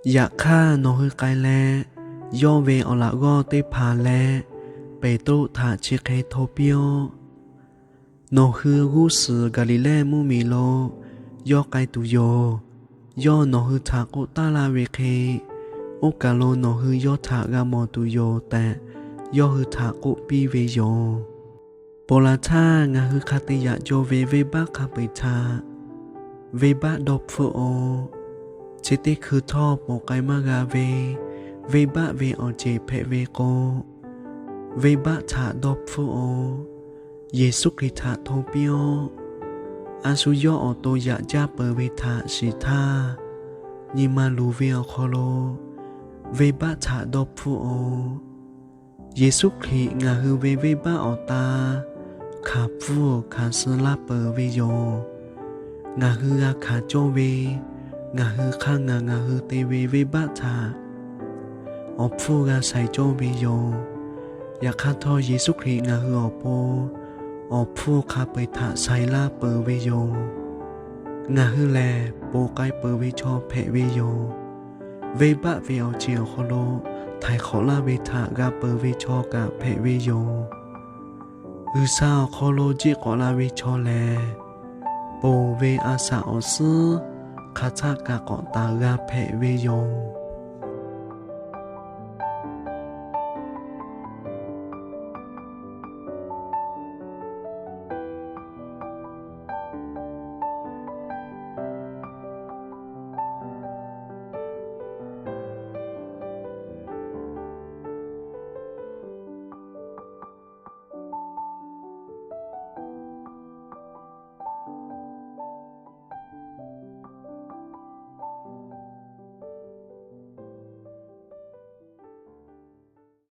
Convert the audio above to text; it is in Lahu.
Yaꞈ hk'aˇ, nawˬ hui k'ai leh, yawˇ ve awˬ laꞈ g'awˇ teˇ hpaˍ leh Peˍtruˆ htaꞈ chi hk'e hto piˇ-oˆ. Nawˬ hui g'uˇ suhˍ Gaˍliˍlehˇ mvuhˇmiˬ lo yawˇ k'ai tuˬ yoˬ. Yawˇ nawˬ hui htaꞈ k'oˆ taˉ laˇ ve hk'e, oˇ kaˬ lo nawˬ hui yawˇ htaꞈ g'a mawˬ tuˬ yoˬ tehꞈ, yawˇ hui htaꞈ k'oˆ piˇ ve yoˬ. Ponˬ laˬ htaˇ, ngaˬ hui hk'a te yaꞈ jaw ve venˇbaˆ hk'a peu-eˬ htaꞈ venˇbaˆ dawˇ hpfuhˆ-oˆ. Chi teˇ hkui htawˇ ponˬ k'ai maˇ g'a ve venˇbaˆ ve awˬ ceˬ hpehꞈ ve k'o, venˇbaˆ htaꞈ dawˇ hpfuhˆ-oˆ. Yeˍsuˆ Hkriꞈ htaꞈ hto piˇ-oˆ. A shu yawˇ awˬ to yaꞈ jaˇ peuˬ ve htaꞈ shiˍ htaˇ, nyi ma luˬ ve awˬ hk'aw lo venˇbaˆ htaꞈ dawˇ hpfuhˆ-oˆ. Yeˍsuˆ Hkriꞈ ngaˬ hui ve venˇbaˆ awˬ ta hkanˍ hpfuhˇ hkanˍ suh laˇ peuˬ ve yoˬ. Ngaˬ hui g'a hkanˍ cawˇ ve, ngaˬ hui hk'aˇ ngaˬ ngaˬ hui te ve venˇbaˆ htaꞈ awˬ hpfuhˇ g'a shaiˍ cawˇ ve yoˬ. Yaꞈ hk'aˇ htawˇ, Yeˍsuˆ Hkriꞈ ngaˬ hui awˬ pon awˬ hpfuhˇ hk'a peu-eˬ htaꞈ shaiˍ laˇ peuˬ ve yoˬ. Ngaˬ hui lehˬ, ponˬ k'ai peuˬ ve chaw hpehꞈ ve yoˬ. Venˇbaˆ ve awˬ ceˬ awˬ hk'aw lo htaiˍ hk'awꞈ laˇ ve htaꞈ g'a peuˬ ve chaw kaꞈ hpehꞈ ve yoˬ. G'uiˬsha awˬ hk'aw lo jiˆ k'awꞈ la ve chaw lehˬ, ponˬ ve a shaꞈ awˬ suhˉ hk'a htaˆ kaꞈ k'awꞈ taˍ g'a hpehꞈ ve yoˬ.